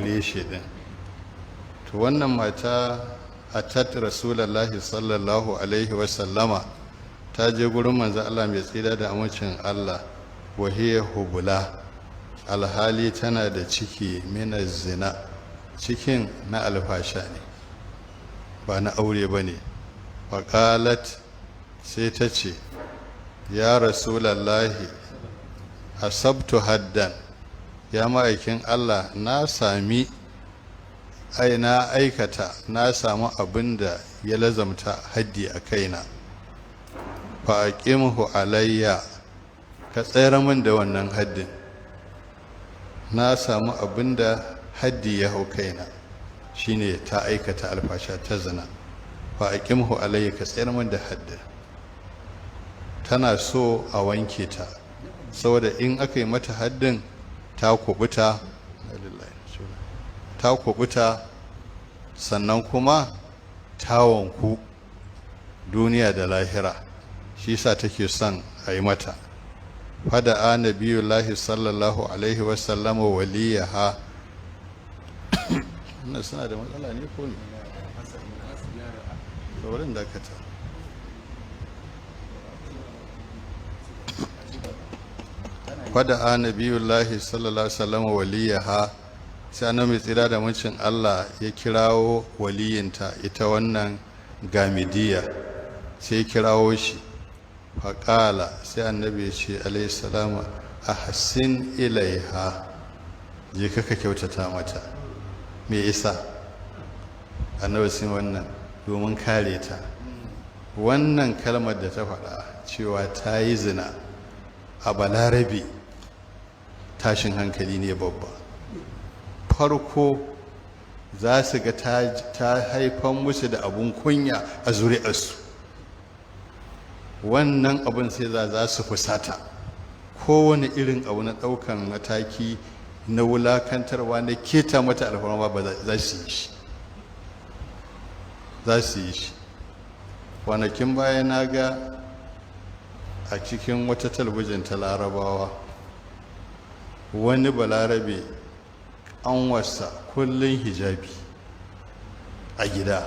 aure shi din. To wannan mata atat Rasulullahi sallallahu alaihi wasallama, ta je gurin manzo Allah mai tsira da amincin Allah, wa hiya hubula, alhali tana da ciki, mina zina, cikin na alfasha ne, ba na aure ba ne. Faƙalat, sai ta ce, "Ya Rasulallahi, asabtu haddan, ya ma'aikin Allah, na sami, ai na aikata, na samu abin da ya lazamta haddi a kaina. Fa aqimhu alayya, ka tsayar min da wannan haddin. Na samu abin da haddi ya hau kaina," shine ta aikata alfasha ta zina. "Fa aqimhu alayya, ka tsayar min da haddin." Tana so a wanke ta, saboda in aka yi mata haddin ta kubuta, ta kubuta, sannan kuma ta wanku duniya da lahira. Shi sa take son a yi mata. Fada'a nabiyullahi sallallahu alaihi wasallama waliyaha. Wannan suna da matsala ne ko ne? Wurin dakata. Fada'a nabiyullahi sallallahu alaihi wasallama waliyaha, sai annabi tsira da mucin Allah ya kirawo waliyinta, ita wannan Gamidiya, sai ya kirawo shi. Faƙala, sai annabi ya ce alaihi salamu, "A hassin ilaiha, je ka kyautata mata." Me isa annabi sun wannan? Domin kare ta. Wannan kalmar da ta faɗa cewa ta yi zina, a Balarabe tashin hankali ne babba. Farko za su ga ta haifan musu da abun kunya a zuri'arsu. Wannan abun sai za su fusata. Kowane irin abu na ɗaukan mataki na wulakantarwa, na keta mata alfarma ba, za su yi shi, za su yi shi. Kwanakin baya na ga a cikin wata talabijin ta Larabawa, wani Balarabe, ƙanwarsa kullum hijabi a gida,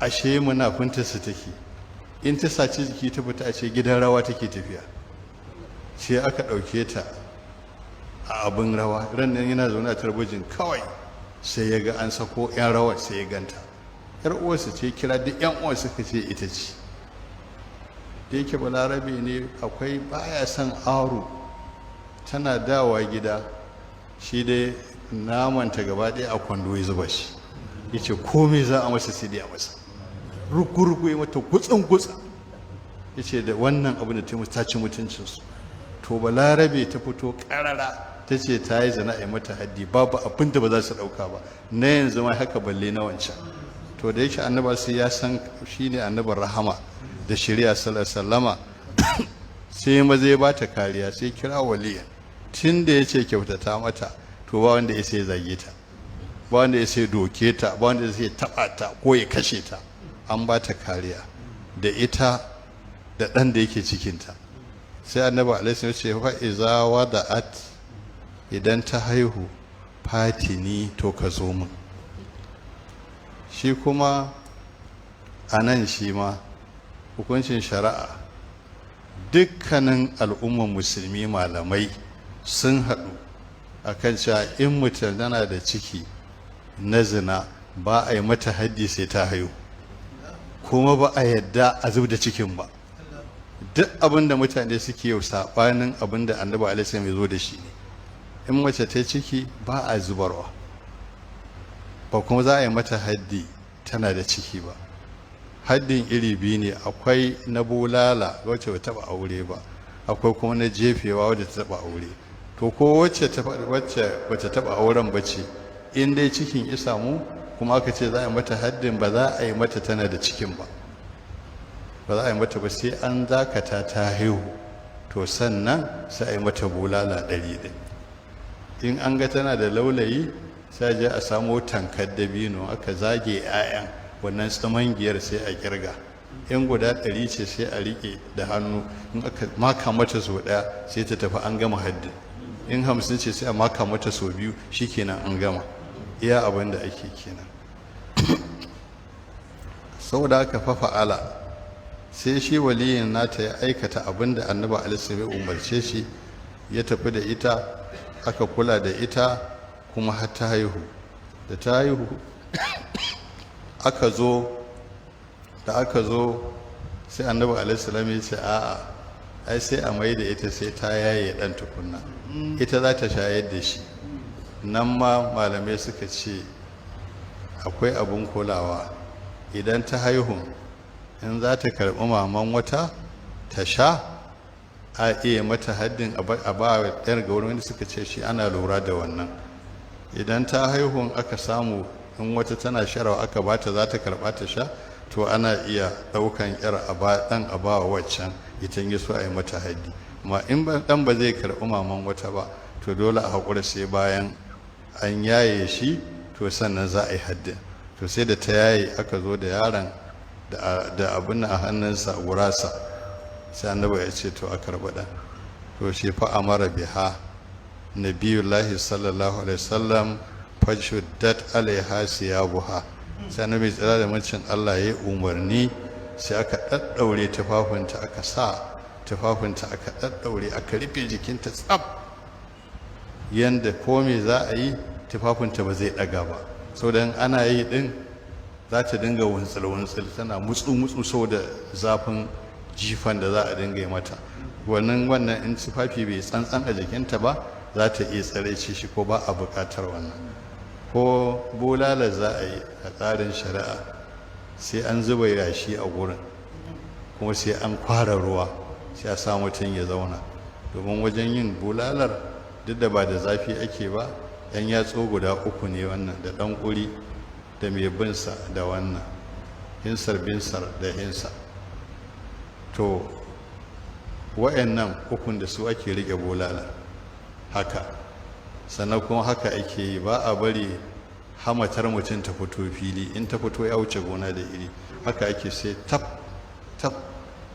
ashe munafunta su take. In ta saci jiki ta fita, a ce gidan rawa take tafiya. Sai aka ɗauke ta a abin rawa. Ran nan yana zaune a talabijin, kawai sai ya ga an sako 'yan rawar, sai ya ganta, yar uwarsa ce. Kira duk 'yan uwar, suka ce ita ce. Da yake Balarabe ne, akwai baya son aro. Tana dawa gida, shi dai namanta gaba ɗaya a kwando ya zuba shi. Ya ce komai za a masa sai dai a masa rugu-rugu, ya mata gutsun-gutsun. Ya ce da wannan abu da ta ci mutuncinsu. To Balarabe ta fito ƙarara ta ce ta yi zina, a mata haddi, babu abin da ba za su ɗauka ba na yanzu ma haka, balle na wancan. To da yake annaba sai ya san shi ne annabar rahama da shari'a sallama, sai maza ya bata kariya, sai kira waliyan. Tun da ya ce kyautata mata, to ba wanda ya sai zage ta, ba wanda ya sai doke ta, ba wanda ya sai taɓa ta ko ya kashe ta. An ba ta kariya da ita da ɗan da yake cikinta. Sai annabi alaihi ya ce, "Fa iza wada'at, idan ta haihu, fatini, to ka zo min." Shi kuma a nan shi ma hukuncin shari'a, dukkanin al'ummar musulmi malamai sun haɗu akan cewa in mutum tana da ciki na zina, ba a yi mata haddi sai ta haihu, kuma ba a yadda a zub da cikin ba. Duk abin da mutane suke yau saɓanin abin da annabi alaihi ya zo da shi ne. In mace ta ciki, ba a zubarwa, ba kuma za a yi mata haddi tana da ciki ba. Haddin iri biyu ne: akwai na bulala wacce ba taɓa aure ba, akwai kuma na jefewa wadda ta taɓa aure. To ko wacce bata taɓa auren ba ce, in dai cikin ya samu kuma aka ce za a yi mata haddin, ba za a yi mata tana da cikin ba, ba za a yi mata ba, sai an dakata ta haihu. To sannan sai a yi mata bulala 100 ɗin. In an ga tana da laulayi, sai je a samo tankar dabino, aka zage 'ya'yan wannan tsamangiyar, sai a kirga. In guda 100 ce, sai a riƙe da hannu, in aka maka mata sau ɗaya sai ta tafi, an gama haddin. In 50 ce sai a maka mata sau 2, shikenan an gama. Iya abin da ake kenan. Saboda aka fafa'ala, sai shi waliyin nata ya aikata abin da Annabi alaihi ya umarce shi, ya tafi da ita, aka kula da ita kuma har ta haihu. Da ta haihu aka zo, da aka zo sai Annabi alaihi salam ya ce a'a, ai sai a mai da ita sai ta yaye dan tukunna, ita za ta shayar da shi. Nan ma malamai suka ce akwai abun kulawa. Idan ta haihu, in za ta karɓi maman wata ta sha, a iya mata haddin a ba ɗayar ga wurin. Suka ce shi ana lura da wannan. Idan ta haihu aka samu in wata tana sharawa aka ba ta za ta karɓa ta sha, to ana iya ɗaukan yar a ba ɗan a ba waccan ita yi so a yi mata haddi. Amma in ɗan ba zai karɓi maman wata ba, to dole a haƙura sai bayan an yaye shi, to sannan za a yi haddin. To sai da ta yaye aka zo da yaron da abin a hannunsa gurasa, sai Annabi ya ce to a karɓi ɗan. To shi fa amara biha Nabiyullahi sallallahu alaihi wasallam fashuddat alaiha siyabuha. Sai Annabi tsira da mucin Allah ya umarni, sai aka ɗaɗɗaure tufafinta, aka sa tufafinta, aka ɗaɗɗaure, aka rufe jikinta tsaf, yanda ko me za a yi tufafinta ba zai ɗaga ba. Saboda ana yi ɗin za ta dinga wuntsil-wuntsil, tana mutsu-mutsu saboda zafin jifan da za a dinga yi mata. Wannan in tufafi bai tsantsan a jikinta ba, za ta iya tsare shi, ko ba a buƙatar wannan. Ko bulala za a yi a tsarin shari'a, sai an zuba yashi a gurin, kuma sai an kwara ruwa, sai a sa mutum ya zauna. Domin wajen yin bulalar, duk da ba da zafi ake ba, yan yatsu guda 3 ne, wannan da ɗan ƙuri da mai binsa da wannan hinsar binsar da hinsa. To wa'annan 3 da su ake riƙe bulala haka. Sannan kuma haka ake yi, ba a bari hamatar mutum ta fito fili, in ta fito ya wuce gona da iri. Haka ake, sai tap tap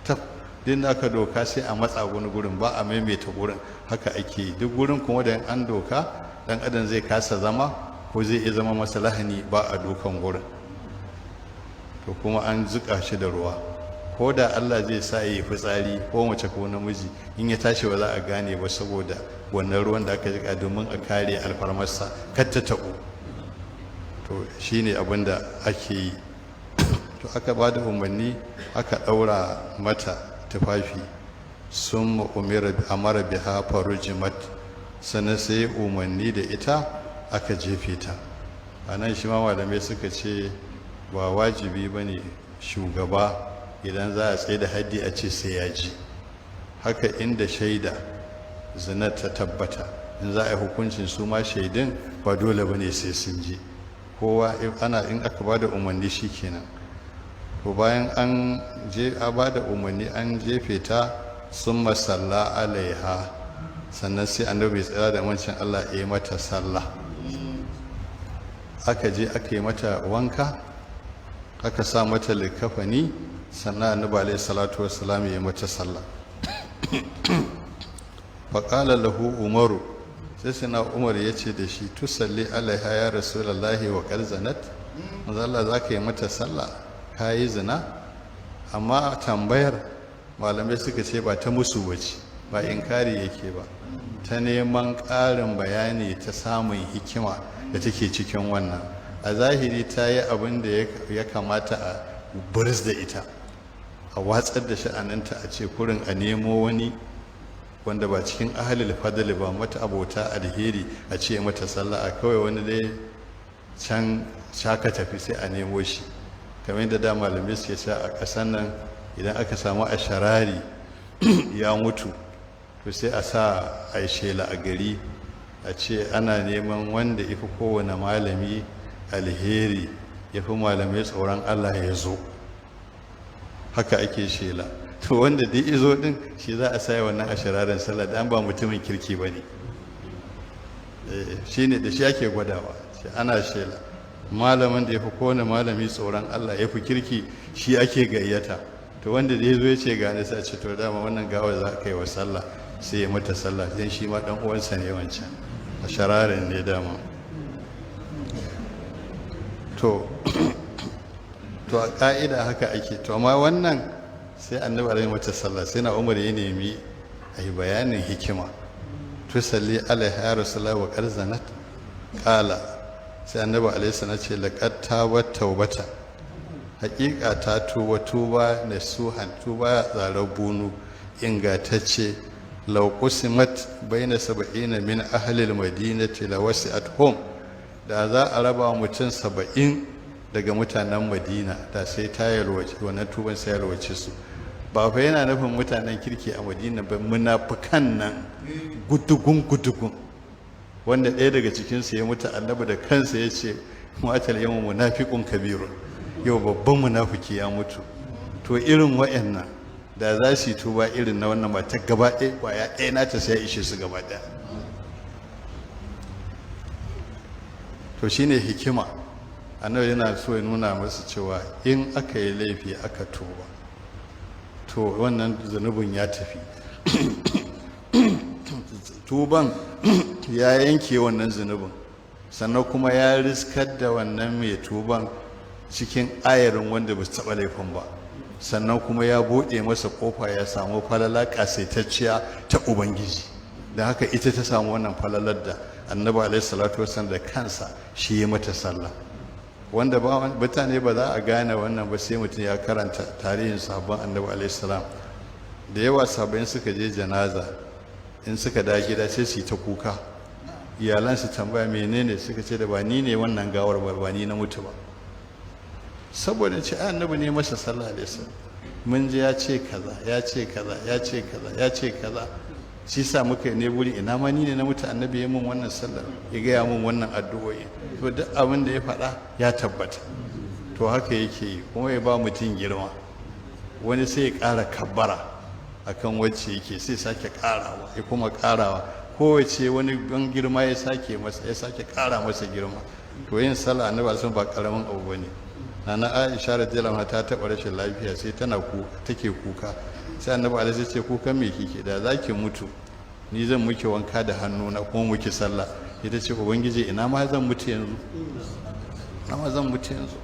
tap din aka doka sai a matsa wani gurin, ba a maimaita gurin. Haka ake yi duk gurin. Kuma da an doka dan adam zai kasa zama ko zai iya zama masa lahani, ba a dokan gurin. To kuma an zuƙa shi da ruwa, ko da Allah zai sa yi fitsari ko mace ko namiji, in ya tashi ba za a gane ba saboda wannan ruwan da aka jika, domin a kare alfarmarsa kar ta taɓo. To shine abin da ake yi. To aka ba da umarni aka ɗaura mata tufafi. Sun umira amara biha farujimat, sannan sai umarni da ita aka jefe ta. A nan shi ma malamai suka ce ba wajibi ba ne shugaba idan za a tsaye da haddi a ce sai ya ji. Haka inda shaida zina ta tabbata, in za a yi hukuncin, su ma shaidun ba dole ba ne sai sun ji. Kowa ana in aka ba da umarni shi kenan. To bayan an je a ba da umarni an jefe ta, sun masalla alaiha, sannan sai Annabi tsira da wancan Allah ya yi mata sallah. Aka je aka yi mata wanka, aka sa mata likafani, sannan Annabi alaihi salatu wassalam ya yi mata sallah. Faƙala lahu Umaru, sai sina Umar ya ce da shi, tusalli alaiha ya Rasulallahi wa qad zanat? Manzo Allah, za ka yi mata sallah ka yi zina? Amma tambayar malamai suka ce ba ta musu bace, ba inkari yake ba, ta neman ƙarin bayani, ta samun hikima da take cikin wannan. A zahiri ta yi abin da ya kamata a buris da ita, a watsar da sha'aninta, a ce kurin a nemo wani wanda ba cikin ahalil fadali ba, mata abota alheri, a ce mata sallah. A kawai wani dai can shaka tafi sai a nemo shi. Kamar yadda da malamai suke cewa a ƙasan nan, idan aka samu asharari ya mutu, to sai a sa a yi shela a gari, a ce ana neman wanda ya fi kowane malami alheri, ya fi malamai tsoron Allah, ya zo. Haka ake shela. To wanda duk izo din, shi za a sai wannan ashirarin sallah, da an ba mutumin kirki ba ne. Shi ne da shi ake gwadawa. Shi ana shela, malamin da ya fi kowane malami tsoron Allah, ya fi kirki, shi ake gayyata. To wanda da ya zo ya ce gane, sai a ce to dama wannan gawa za ka yi wa sallah. Sai ya mata sallah, dan shi ma dan uwansa ne wancan, a shararin ne dama. To a ka'ida haka ake. To amma wannan sai annabi alaihi mata sallah, sai na Umar ya nemi a yi bayanin hikima. Tusalli alaiha ya rasulullah wa qad zanat? Qala, sai annabi alaihi salam ce: laqad tabat taubata, haƙiƙa ta tuba, tuba nasuhan, tuba zarar bunu ingantacce. Law qusimat baina 70 min ahli almadinati la wasi'atuhum. Da za a raba mutum 70 daga mutanen Madina, da sai ta yalwace wannan tuban, sai yalwace su. Ba fa yana nufin mutanen kirki a Madina ba, munafukan nan gudugun gudugun, wanda ɗaya daga cikinsu ya mutu, annabi da kansa ya ce: matal yawma munafiqun kabirun, yau babban munafiki ya mutu. To irin wa'annan da za su yi tuba irin na wannan mata gaba ɗaya, kwaya ɗaya nata sai ya ishe su gaba ɗaya. To shine hikima. Annabi yana so ya nuna masu cewa in aka yi laifi aka tuba, to wannan zunubin ya tafi, tuban ya yanke wannan zunubin, sannan kuma ya riskar da wannan mai tuban cikin ayarin wanda ba su taɓa laifin ba, sannan kuma ya buɗe masa ƙofa ya samu falala ƙasaitacciya ta Ubangiji. Da haka ita ta samu wannan falalar da annabi alaihi salatu wasallam da kansa shi ya mata sallah. Wanda ba mutane ba za a gane wannan ba sai mutum ya karanta tarihin sahabban annabi alaihi salam. Da yawa sahabbai suka je janaza, in suka da gida sai su yi ta kuka. Iyalan su tambaya menene, suka ce da ba ni ne wannan gawar ba, ba ni na mutu ba. Saboda ce annabi ne masa sallah alaihi salam, mun ji ya ce kaza, ya ce kaza, ya ce kaza, ya ce kaza, shi sa muka ne buri ina ma ni ne na mutu annabi ya mun wannan sallar, ya gaya mun wannan addu'o'i. To duk abin da ya faɗa ya tabbata. To haka yake yi, kuma ya ba mutum girma. Wani sai ya ƙara kabbara akan wacce yake, sai sake ƙarawa, ya kuma ƙarawa, kowace wani ban girma ya sake masa, ya sake ƙara masa girma. To yin sallah annabi sun ba ƙaramin abu bane. Nana Aisha radiyallahu anha ta taɓa rashin lafiya, sai tana ku take kuka. Sai annabi alaihi ce: kukan me kike? Da zaki mutu ni zan muke wanka da hannuna kuma muke sallah. Ita ce: Ubangiji, ina ma zan mutu yanzu, ina ma zan mutu yanzu.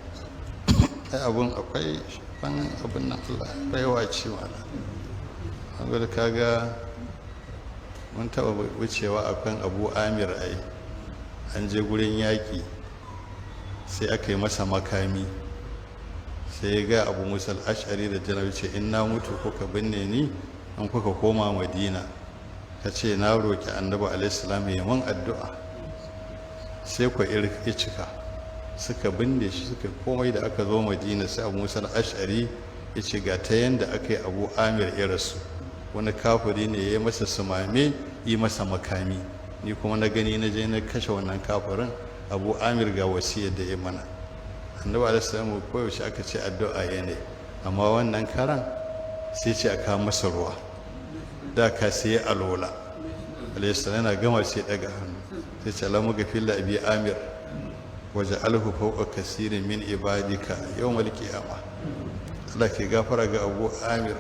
Ai abun akwai ban abun nan, Allah baiwa ce wala. An gwada kaga mun taɓa wucewa akan Abu Amir, ai an je gurin yaƙi, sai aka yi masa makami. Sai ya ga Abu Musa Al'ashari da janabi ce: in na mutu kuka binne ni, an kuka koma Madina, ka ce na roƙi annabi alaihissalam ya mun addu'a. Sai ku ya cika. Suka binne shi, suka komai. Da aka zo Madina, sai Abu Musa Al'ashari ya ce: ga ta yanda aka yi Abu Amir ya rasu, wani kafiri ne ya yi masa sumame, yi masa makami, ni kuma na gani na je na kashe wannan kafirin. Abu Amir ga wasiyar da ya mana. Annabi alaihi salamu koyaushe aka ce addu'a ya ne, amma wannan karan sai ce a kawo masa ruwa, da ka sai alola. Alaihi salam yana gama sai daga hannu, sai ce: Allahumma ghfir li Abi Amir waj'alhu fawqa kasirin min ibadika yawmal qiyamah. Allah ke gafara ga Abu Amir,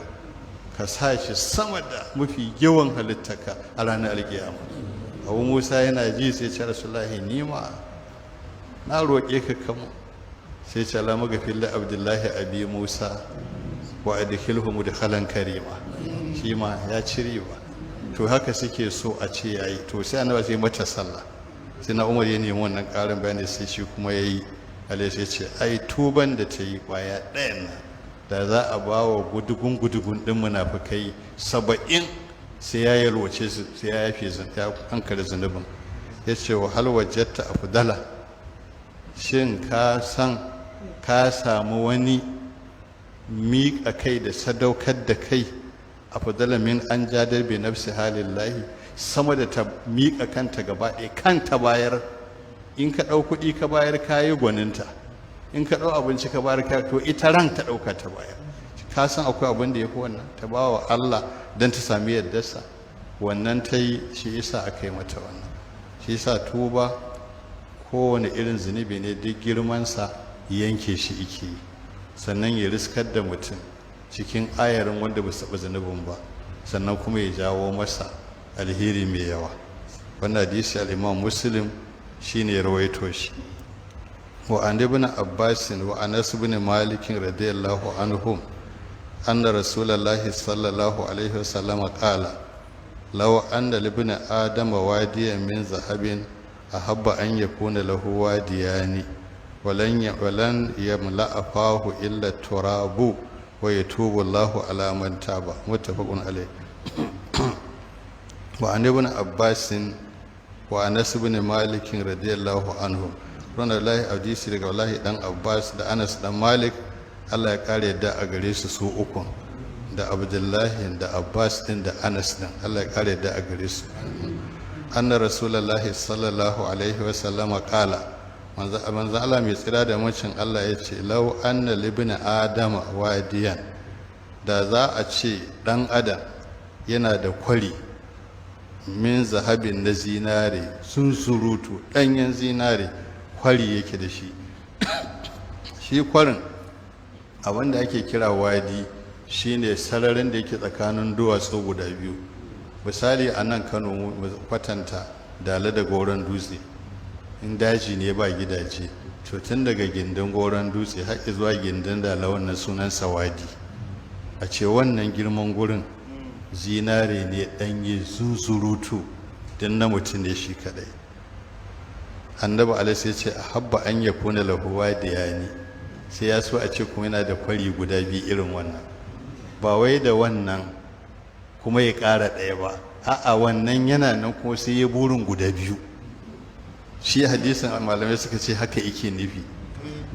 ka sa shi sama da mafi yawan halittaka a ranar alkiyama. Abu Musa yana ji sai ce: Rasulullahi, ni ma na roƙe ka kama. Sai ce: Allah magafir li Abdullahi Abi Musa wa adkhilhu mudkhalan karima. Shi ma ya ci riba. To haka suke so a ce yayi. To sai annabi sai mata sallah. Sai na Umar ya nemi wannan ƙarin bayani, sai shi kuma yayi alai, sai ce ai tuban da ta yi kwaya ɗayan nan, da za a ba wa gudugun gudugun ɗin munafukai 70, sai ya yalwace su, sai ya yafe, ya hankali zunubin. Ya ce: wa hal wajadta afdala, shin ka san ka samu wani miƙa kai da sadaukar da kai, afdala min an jadar bi nafsi halillahi, sama da ta miƙa kanta gaba ɗaya kanta bayar? In ka ɗau kuɗi ka bayar, ka yi gwaninta. In ka ɗau abinci ka bayar, ka to ita ran ta ɗauka ta bayar. Ka san akwai abin da ya fi wannan? Ta ba wa Allah don ta sami yardarsa. Wannan ta yi, shi yasa aka yi mata wannan. Shi yasa tuba kowane irin zunubi ne, duk girmansa yanke shi ike yi, sannan ya riskar da mutum cikin ayarin wanda ba su taɓa zunubin ba, sannan kuma ya jawo masa Alheri mai yawa. Wannan hadisi al-Imam Muslim shine rawaito shi. Wa an ibn Abbas wa Anas ibn Malik radiyallahu anhum anna Rasulullahi sallallahu alaihi wasallam qala: law anna libni adama wadiyan min zahabin, ahabba an yakuna lahu wadiyani, walan yamla'a fahu illa turabu, wa yatubu Allahu ala man taba. Muttafaqun alayh. Wa an ibn Abbas wa Anas ibn Malik radiyallahu anhum, ranar hadisi daga wallahi dan Abbas da Anas dan Malik, Allah ya kare yadda a gare su, su uku, da Abdullahi da Abbas din da Anas din, Allah ya kare yadda a gare su. Anna Rasulullahi sallallahu alaihi wa sallama qala, manzo Allah mai tsira da mucin Allah ya ce: law anna libni adama wadiyan, da za a ce dan adam yana da kwari, min zahabin, na zinare, sun surutu ɗanyen zinare, kwari yake da shi. Shi kwarin, abinda ake kira wadi shine sararin da yake tsakanin duwatsu guda biyu. Misali, a nan Kano, kwatanta Dala da Goron Dutse, in daji ne ba gidaje, to tun daga gindin Goron Dutse har zuwa gindin Dala, wannan sunan wadi. A ce wannan girman gurin zinare ne ɗanye zunzurutu, don na mutum ne shi kadai. Annabi alaihi ya ce: ahabba an yakuna lahu wadiyani, sai ya so a ce kuma yana da kwari guda biyu irin wannan. Ba wai da wannan kuma ya ƙara ɗaya ba, a'a, wannan yana nan kuma sai ya burin guda biyu. Shi hadisin, malamai suka ce haka yake nufi,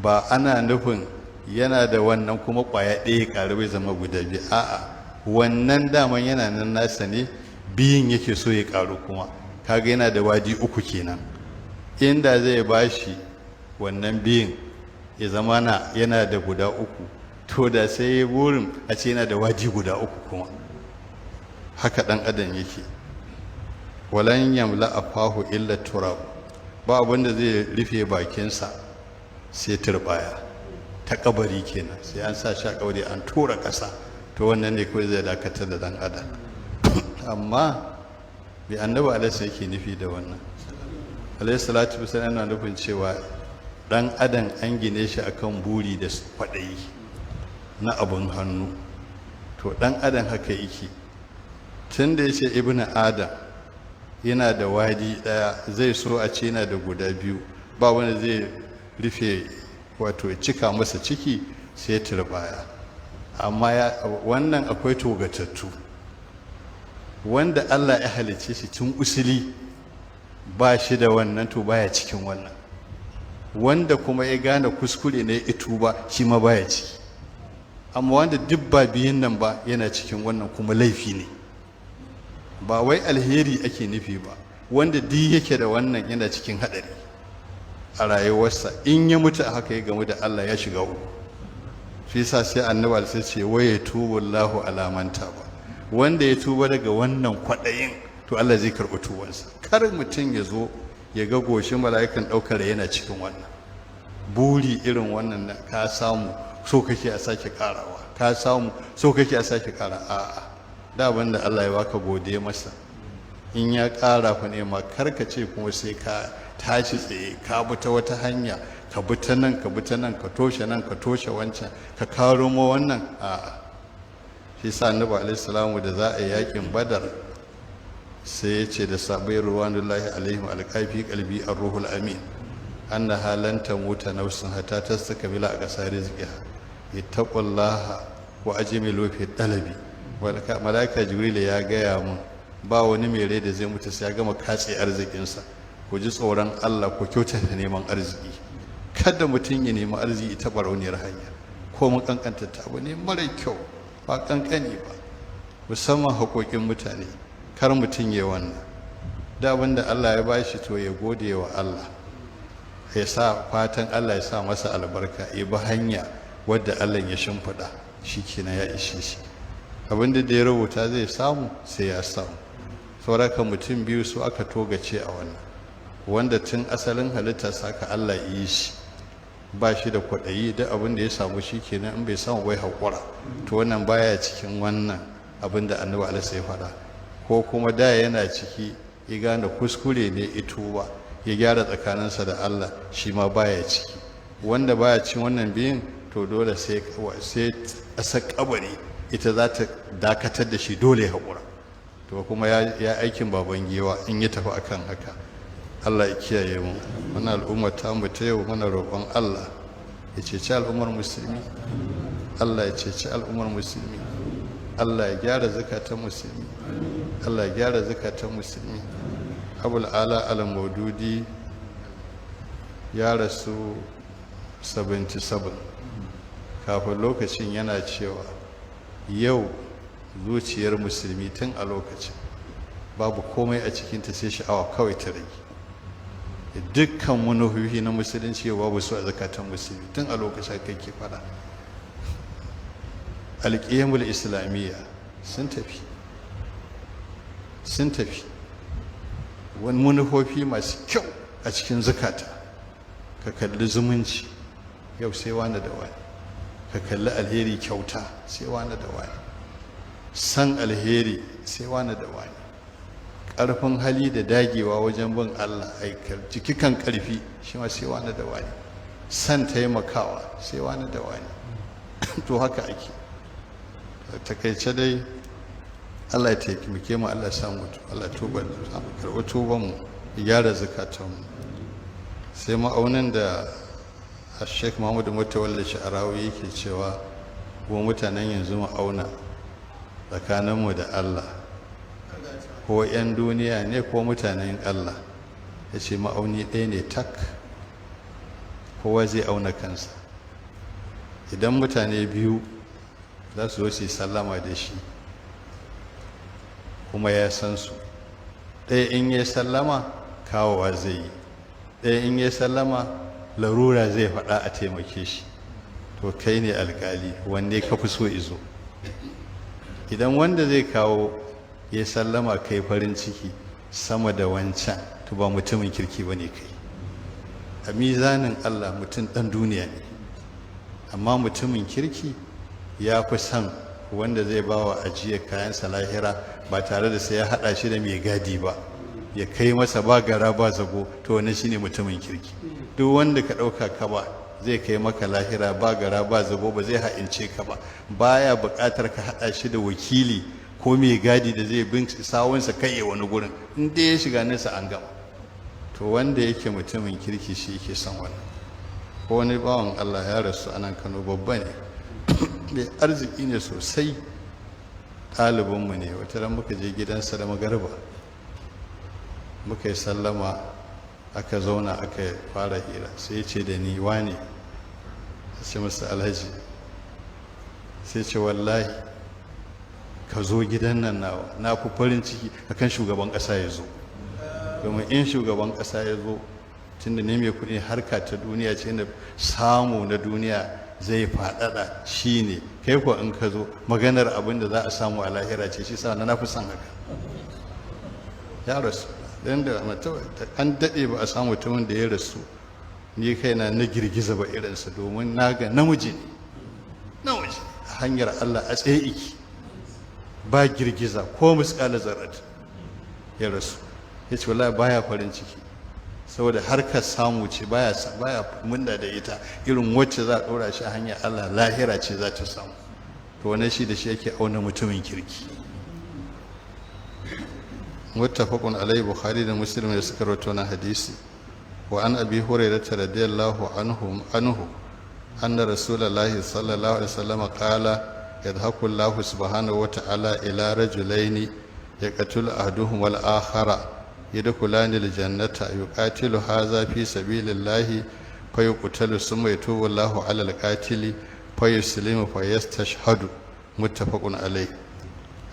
ba ana nufin yana da wannan kuma ƙwaya ɗaya ya ƙaru bai zama guda biyu. A'a, wannan daman yana nan nasa ne, biyun yake so ya ƙaru kuma. Kaga yana da wadi uku kenan. Inda zai bashi wannan biyun ya zama na yana da guda uku, to da sai ya burin a ce yana da wadi guda uku kuma. Haka ɗan adam yake. Walan yamla afahu illa turab, ba abin da zai rufe bakinsa sai turbaya ta kabari kenan, sai an sa shi a kabari an tura ƙasa, to wannan ne kawai zai dakatar da ɗan adam. Amma bi Annabi alaihi yake nufi da wannan, alaihi salatu wasallam, yana nufin cewa ɗan adam an gine shi akan buri da kwaɗayi na abun hannu. To ɗan adam haka yake. Tun da ya ce ibnu adam yana da wadi ɗaya, zai so a ce yana da guda biyu, ba wanda zai rufe, wato cika masa ciki, sai turbaya. Amma wannan akwai togatattu wanda Allah ya halicce shi tun usuli ba shi da wannan, to baya cikin wannan. Wanda kuma ya gane kuskure ne ya tuba, shi ma baya ciki. Amma wanda duk ba biyun nan ba, yana cikin wannan, kuma laifi ne, ba wai alheri ake nufi ba. Wanda duk yake da wannan yana cikin haɗari a rayuwarsa. In ya mutu a haka ya gamu da Allah, ya shiga uku. Shi sa sai Annabi sai ce: wa yatubu Allahu ala man taba. Wanda ya tuba daga wannan kwaɗayin, to Allah zai karɓi tubansa. Kar mutum ya zo ya ga goshin mala'ikan ɗaukar yana cikin wannan buri irin wannan na ka samu, so kake a sake karawa, ka samu, so kake a sake kara. A'a, da abin da Allah ya baka, gode masa. In ya kara fa ne ma, kar ka ce kuma sai ka tashi tsaye ka bi ta wata hanya, ka bi ta nan, ka bi ta nan, ka toshe nan, ka toshe wancan, ka karo ma wannan. A'a. Shi sa Annabi alaihi salamu, da za a yi yakin Badar, sai ya ce da sahabbai ridwanullahi alaihim: alqa fi qalbi ar-ruhul amin annaha lan tamuta nafsun hatta tastakmila aqsa rizqiha, ittaqullaha wa ajmilu fi talabi. Malaika Jibril ya gaya mun ba wani mai rai da zai mutu sai ya gama katse arzikinsa. Ku ji tsoron Allah, ku kyautata neman arziki. Kada mutum ya nemi arziki ta barauniyar hanya, ko mun kankanta ta. Abu ne mara kyau, ba kankani ba, musamman haƙoƙin mutane. Kar mutum ya wannan. Da abin da Allah ya bashi, to ya gode wa Allah, ya sa fatan Allah ya sa masa albarka, ya bi hanya wadda Allah ya shimfiɗa, shi kenan ya ishe shi. Abin da ya rubuta zai samu, sai ya samu. Sauraka mutum biyu su aka togace a wannan: wanda tun asalin halitta saka Allah yi shi ba shi da kwaɗayi, duk abin da ya samu shi kenan, in bai samu bai haƙura, to wannan baya cikin wannan abin da Annabi alaihi ya faɗa. Ko kuma da yana ciki ya gane kuskure ne ituba ya gyara tsakaninsa da Allah, shi ma baya ciki. Wanda baya cin wannan biyun, to dole sai ƙasar kabari ita za ta dakatar da shi, dole ya haƙura. To kuma ya aikin baban giwa in ya tafi akan haka. Allah ya kiyaye mu. Wannan al'ummar ta mu ta yau, muna roƙon Allah ya ceci al'ummar musulmi, Allah ya ceci al'ummar musulmi, Allah ya gyara zakatan musulmi, Allah ya gyara zakatan musulmi. Abul Ala al-Maududi ya rasu 77. Kafin lokacin yana cewa yau zuciyar musulmi tun a lokacin babu komai a cikinta sai sha'awa kawai ta rage. Dukkan manufofi na musulunci babu su a zakatan musulmi tun a lokacin kai ke fada. Alƙiyamul islamiyya sun tafi, sun tafi. Wani manufofi masu kyau a cikin zakata, ka kalli zumunci yau sai wani da wani, ka kalli alheri kyauta sai wani da wani, san alheri sai wani da wani, ƙarfin hali da dagewa wajen bin Allah aikar jiki kan ƙarfi shi ma sai wani da wani, san taimakawa sai wani da wani. To haka ake. Takaice dai Allah ya taimake mu, Allah ya samu, Allah tuba, karɓi tuban mu, ya gyara zakatan mu. Sai ma'aunin da Sheikh Muhammadu Mutawalli Sha'arawi yake cewa kuma mutanen yanzu mu auna tsakaninmu da Allah, ko 'yan duniya ne ko mutanen Allah. Ya ce ma'auni ɗaya ne tak, kowa zai auna kansa. Idan mutane biyu za su zo su yi sallama da shi kuma ya san su, ɗaya in ya sallama kawowa zai yi, ɗaya in ya sallama larura zai faɗa a taimake shi. To kai ne alƙali, wanne ka fi so izo? Idan wanda zai kawo ya sallama kai farin ciki sama da wancan, to ba mutumin kirki ba ne kai. A mizanin Allah mutum ɗan duniya ne. Amma mutumin kirki ya fi son wanda zai ba wa ajiyar kayansa lahira ba tare da sai ya haɗa shi da mai gadi ba, ya kai masa ba gara ba zago, to wannan shine mutumin kirki. Duk wanda ka ɗauka ka ba zai kai maka lahira ba gara ba zago, ba zai ha'ince ka ba, baya buƙatar ka haɗa shi da wakili ko mai gadi da zai bin sawunsa kai ya wani gurin, in dai ya shiga nesa an gama. To wanda yake mutumin kirki shi yake son wannan. Ko wani bawan Allah ya rasu anan Kano, babba ne, mai arziki ne sosai, ɗalibinmu ne. Wata ran muka je gidansa da magarba, muka yi sallama, aka zauna aka fara hira. Sai ya ce da ni, wane? Sai masa alhaji. Sai ce wallahi ka zo gidan nan nawa, na fi farin ciki akan shugaban ƙasa ya zo. Domin in shugaban ƙasa ya zo, tunda ne mai kuɗi, harka ta duniya ce na samu na duniya zai faɗaɗa shi ne. Kai ko in ka zo maganar abin da za a samu a lahira ce, shi sa na fi son haka. Ya rasu don da an daɗe ba a samu mutumin da ya rasu ni kaina na girgiza ba irinsa, domin na ga namiji ne, namiji a hanyar Allah a tsaye iki, ba girgiza ko misƙala zarat. Ya rasu ya ce wallahi baya farin ciki saboda harkar samu ce baya baya munda da ita irin wacce za a ɗora shi a hanyar Allah, lahira ce za ta samu. To wannan shi da shi yake auna mutumin kirki. Muttafaqun alaihi, Bukhari da Muslim da suka rawaito na hadisi. Wa an Abi Hurairah radiyallahu anhu anna Rasulullahi sallallahu alaihi wasallam qala yadhaku Allahu subhanahu wa ta'ala ila rajulaini yaqtulu ahaduhum wal akhara yadkhulani al jannata, yuqatilu hadha fi sabilillahi fayuqtalu summa yatubu Allahu ala al qatili fayuslimu fayastashhadu. Muttafaqun alayhi.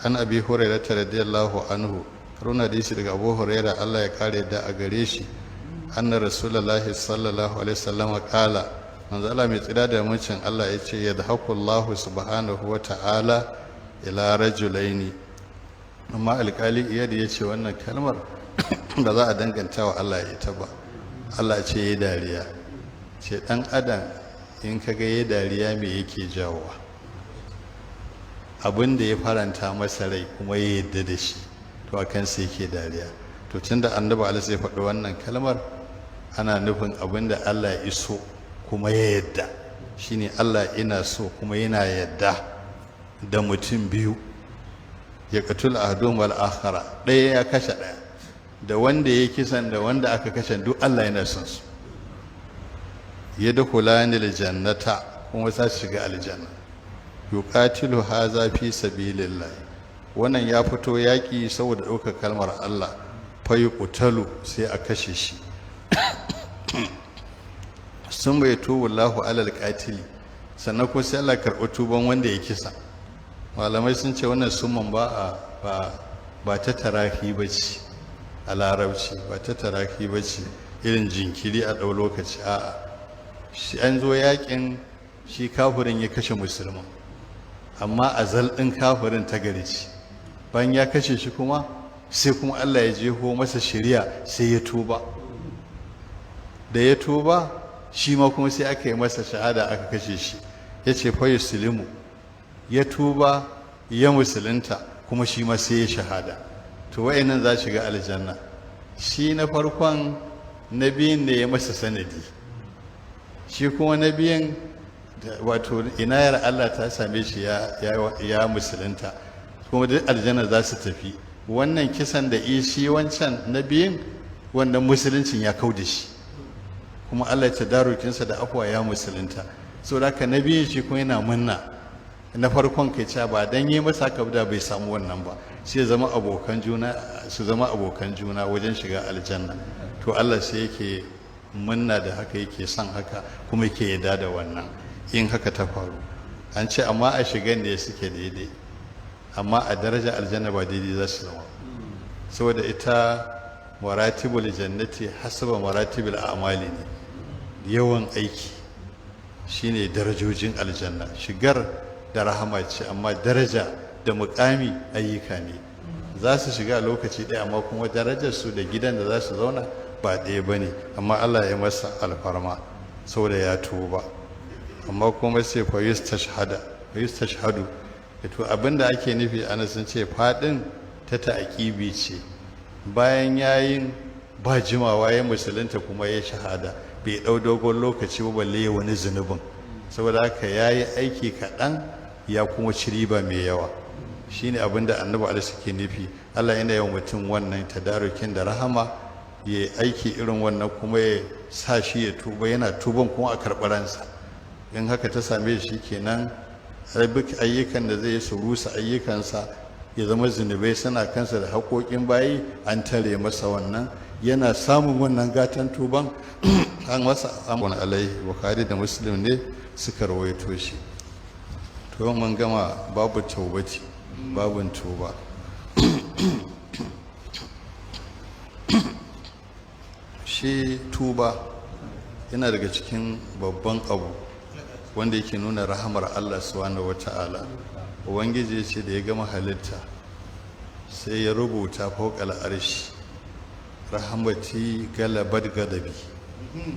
An Abi Hurairah radiyallahu anhu, runa hadisi daga Abu Hurairah, Allah ya kare da a gare shi, anna Rasulullahi sallallahu alaihi wasallam qala, manzo Allah mai tsira da mucin Allah ya ce yadhaku Allahu subhanahu wa ta'ala ila rajulaini. Amma alkali Iyad ya ce wannan kalmar ba za a danganta wa Allah ita ba. Allah ce ya dariya ce dan adam in kaga ya dariya me yake jawowa? Abin da ya faranta masa rai kuma ya yadda da shi. To a kansa yake dariya. To tunda Annabi alaihi ya faɗi wannan kalmar, ana nufin abin da Allah ya iso kuma ya yadda, shine Allah ina so kuma yana yadda da mutum biyu, ya qatul ahaduhum wal akhara, ɗaya ya kashe ɗaya, da wanda ya kisan da wanda aka kashe duk Allah yana son su. Yadkhulani aljannata, kuma za su shiga aljanna. Yuqatilu haza fi sabilillah, wannan ya fito yaƙi saboda ɗaukar kalmar Allah, fa yuqtalu, sai a kashe shi. Sun bai tubu Allahu alal qatili, sannan ko sai Allah karɓi tuban wanda ya kisa. Malamai sun ce wannan suman ba a ba ta tarahi bace a larabci, ba ta tarahi bace irin jinkiri a ɗau lokaci, a'a. Shi an zo yakin, shi kafirin ya kashe musulman, amma azal ɗin kafirin ta gari ce. Bayan ya kashe shi kuma sai kuma Allah ya jeho masa shari'a, sai ya tuba. Da ya tuba shi ma kuma sai aka yi masa shahada, aka kashe shi. Ya ce fa yuslimu, ya tuba ya musulunta, kuma shi ma sai ya shahada. To wayannan za shiga aljanna. Shi na farkon, na biyun ne ya masa sanadi, shi kuma na biyun wato inayar Allah ta same shi, ya musulunta, kuma duk aljanna za su tafi. Wannan kisan da shi wancan na biyun, wannan musuluncin ya kau da shi, kuma Allah ya darukinsa da akwa ya musulunta. Saboda haka na biyun shi kuma yana munna na farkon kai cewa ba dan yi masa haka da bai samu wannan ba. Sai zama abokan juna, su zama abokan juna wajen shiga aljanna. To Allah sai yake munna da haka, yake son haka, kuma yake yarda da wannan in haka ta faru. An ce amma a shigan ne suke daidai, amma a daraja aljanna ba daidai za su zama, saboda ita maratibul jannati hasaba maratibul a'mali ne. Yawan aiki shine darajojin aljanna. Shigar da rahama ce, amma daraja da mukami ayyuka ne. Za su shiga lokaci ɗaya, amma kuma darajar su da gidan da za su zauna ba ɗaya ba ne. Amma Allah ya masa alfarma saboda ya tuba. Amma kuma sai fa yustashhadu. To abinda ake nufi ana sun ce fadin ta ta'aqibi ce, bayan yayin ba jimawa ya musulunta kuma ya shahada, bai dau dogon lokaci ba balle ya wani zunubin. Saboda haka yayi aiki kaɗan ya kuma ci riba mai yawa. Shine abinda Annabi alaihi suke nufi. Allah yana yawan mutum wannan tadarukin da rahama, ya aiki irin wannan kuma ya sa shi ya tuba, yana tuban kuma a karɓi ransa. In haka ta same shi kenan, ayyukan da zai su rusa ayyukansa, ya zama zunubai suna kansa da haƙoƙin bayi, an tare masa wannan. Yana samun wannan gatan tuban, an masa amon alaihi. Bukhari da Muslim ne suka rawaito shi. To mun gama babu taubati, babun tuba. Shi tuba yana daga cikin babban abu wanda yake nuna rahamar Allah subhanahu wata'ala. Ubangiji ce da ya gama halitta sai ya rubuta fawqal arshi, rahamati galabat gadabi.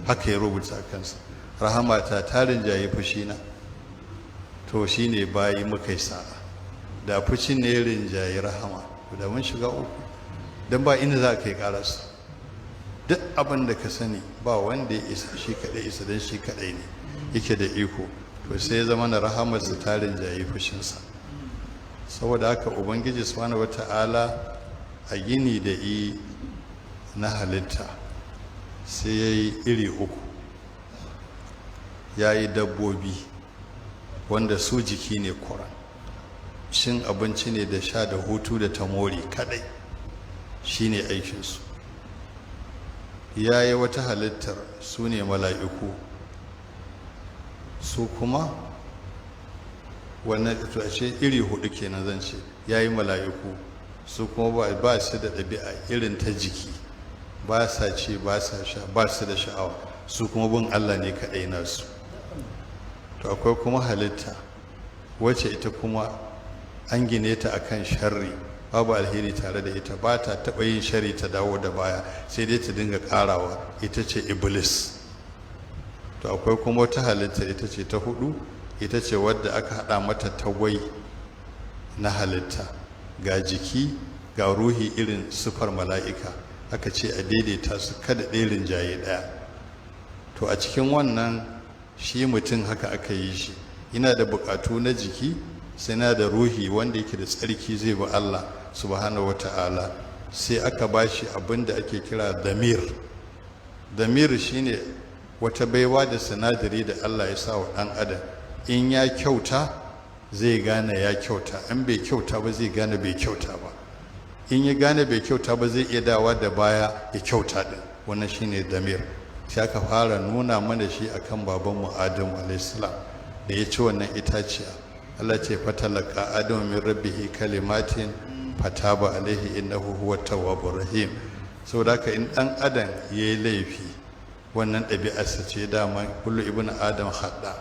Haka ya rubuta kansa, rahamata ta rinjaye fushina. To shine bayi muka yi sa'a, da fushin ne rinjaye rahama da mun shiga uku, don ba inda za ka yi karasu. Duk abin da ka sani ba wanda ya isa shi kaɗai isa, don shi kaɗai ne yake da iko. To sai ya zama na rahamarsa ta rinjaye fushinsa. Saboda haka Ubangiji subhanahu wata'ala a gini da i na halitta sai ya yi iri uku. Ya yi dabbobi wanda su jiki ne kuran, cin abinci ne da sha da hutu da tamori kadai shine aikinsu. Ya yi wata halittar, su ne mala'iku, su kuma wannan to a ce iri hudu kenan zan ce. Ya yi mala'iku, su kuma ba su da ɗabi'a irin ta jiki, ba sa ci, ba sa sha, ba su da sha'awa, su kuma bin Allah ne kaɗai nasu. To akwai kuma halitta wacce ita kuma an gine ta akan sharri, babu alheri tare da ita, ba ta taɓa yin sharri ta dawo da baya, sai dai ta dinga ƙarawa, ita ce Iblis. To akwai kuma wata halitta, ita ce ta hudu, ita ce wadda aka haɗa mata tagwai na halitta, ga jiki ga ruhi irin sufar mala'ika. Aka ce a daidaita su, kada ɗaya rinjaye ɗaya. To a cikin wannan shi mutum haka aka yi shi, yana da buƙatu na jiki, sai na da ruhi wanda yake da tsarki zai bi Allah subhanahu wata'ala. Sai aka ba shi abin da ake kira damir. Damir shine wata baiwa da sinadari da Allah ya sa wa ɗan adam. In ya kyauta zai gane ya kyauta, in bai kyauta ba zai gane bai kyauta ba. In ya gane bai kyauta ba zai iya dawa da baya ya kyauta din. Wannan shine damir. Sai aka fara nuna mana shi akan babanmu Adamu alaihissalam da ya ci wannan itaciya. Allah ce fatalaka Adamu min rabbihi kalimatin fataba alaihi innahu huwa tawwabur rahim. Saboda haka in dan adam yayi laifi, wannan ɗabi'arsa ce dama, kullu ibnu adam hadda,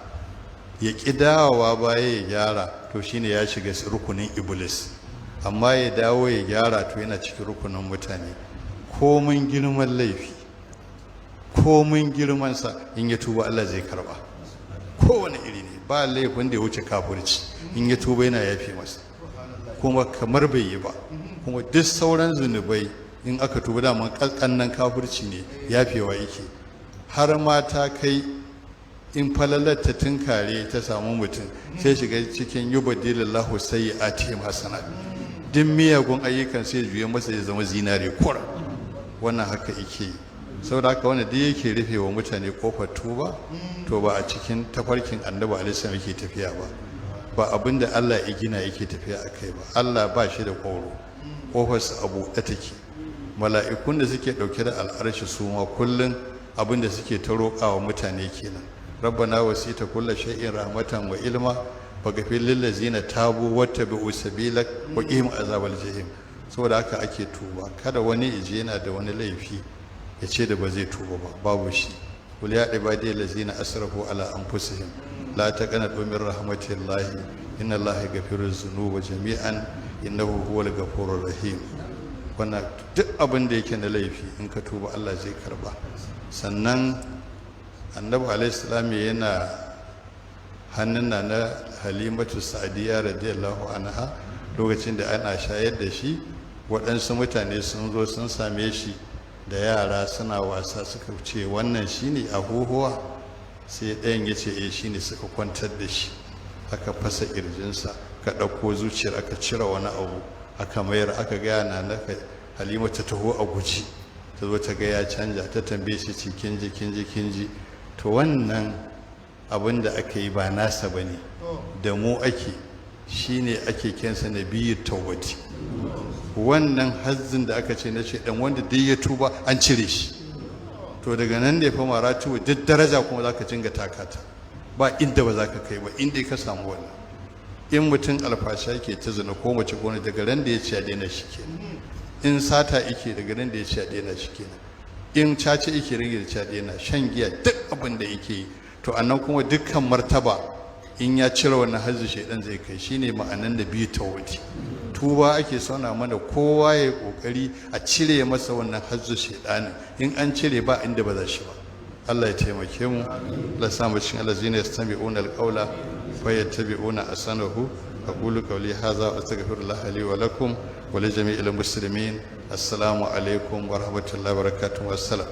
ya ƙi dawowa baya ya gyara, to shine ya shiga rukunin iblis. Amma ya dawo ya gyara, to yana cikin rukunin mutane. Komin girman laifi, komin girmansa, in ya tuba Allah zai karba. Kowane iri ne, ba laifin da ya wuce kafirci. In ya tuba yana yafe masa kuma kamar bai yi ba. Kuma duk sauran zunubai in aka tuba, daman kannan kafirci ne, yafewa yake. Har ma ta kai in falalar ta tunkare ta samu mutum, sai shiga cikin yubaddilillahu sayyi'atihim hasanat. Duk miyagun ayyukan sai juye masa ya zama zinare kura. Wannan haka yake yi. Saboda haka wanda duk yake rufe wa mutane kofar tuba, to ba a cikin tafarkin Annabi alaihi yake tafiya ba, ba abin da Allah ya gina yake tafiya a kai ba. Allah ba shi da ƙwauro, ƙofarsa a buɗe take. Mala'ikun da suke ɗauke da al'arshi su ma kullum abin da suke ta roƙawa mutane kenan: rabbana wasita kulla shay'in rahmatan wa ilma faghfir lil ladzina tabu wattabi'u sabilak wa qihim azabal jahim. Saboda haka ake tuba. Kada wani ije yana da wani laifi ya ce da ba zai tuba ba, babu shi. Qul ya ibadiy allazina asrafu ala anfusihim la taqnatu min rahmatillahi inna allaha yaghfiru dhunuba jami'an innahu huwal ghafurur rahim. Wannan duk abin da yake na laifi, in ka tuba Allah zai karba. Sannan Annabi alaihi salam yana hannun na na Halimatu Sa'diya radiyallahu anha lokacin da ana shayar da shi. Waɗansu mutane sun zo sun same shi da yara suna wasa, suka ce, "Wannan shine ahuhuwa?" Sai ɗayan ya ce, "Eh, shine." Suka kwantar da shi, aka fasa ƙirjinsa, ka ɗauko zuciyar, aka cire wani abu, aka mayar. Aka gaya na na Halima, ta taho a guji, ta zo ta ga ya canja. Ta tambaye shi ce, "Kin ji, kin ji, kin ji?" To wannan abin da aka yi ba nasa ba ne, da mu ake. Shine ake kensa na biyu tawbati. Wannan hazzin da aka ce na dan wanda duk ya tuba an cire shi. To daga nan ne fa maratu duk daraja kuma zaka cinga takata, ba inda ba za ka kai ba inda ka samu wannan. In mutum alfasha yake ta zina ko mace ko daga ran da ya ci a daina shi kenan. In sata yake, daga ran da ya ci a daina shi kenan. In caca yake, rage da ci a daina. Shan giya, duk abin da yake yi. To annan kuma dukkan martaba in ya cire wannan hazzi shaidan zai kai. Shine ma'anan da biyu tawbati. Tuba ake sauna mana, kowa ya kokari a cire masa wannan hazzu shaidanin. In an cire, ba inda ba za shi ba. Allah ya taimake mu, Allah ya sa mu cikin allazina yastami'una alqawla fa yattabi'una ahsanahu. Aqulu qawli hadha wa astaghfirullah li wa lakum wa li jami'il muslimin. Assalamu alaikum wa rahmatullahi wa barakatuh. Wassalam.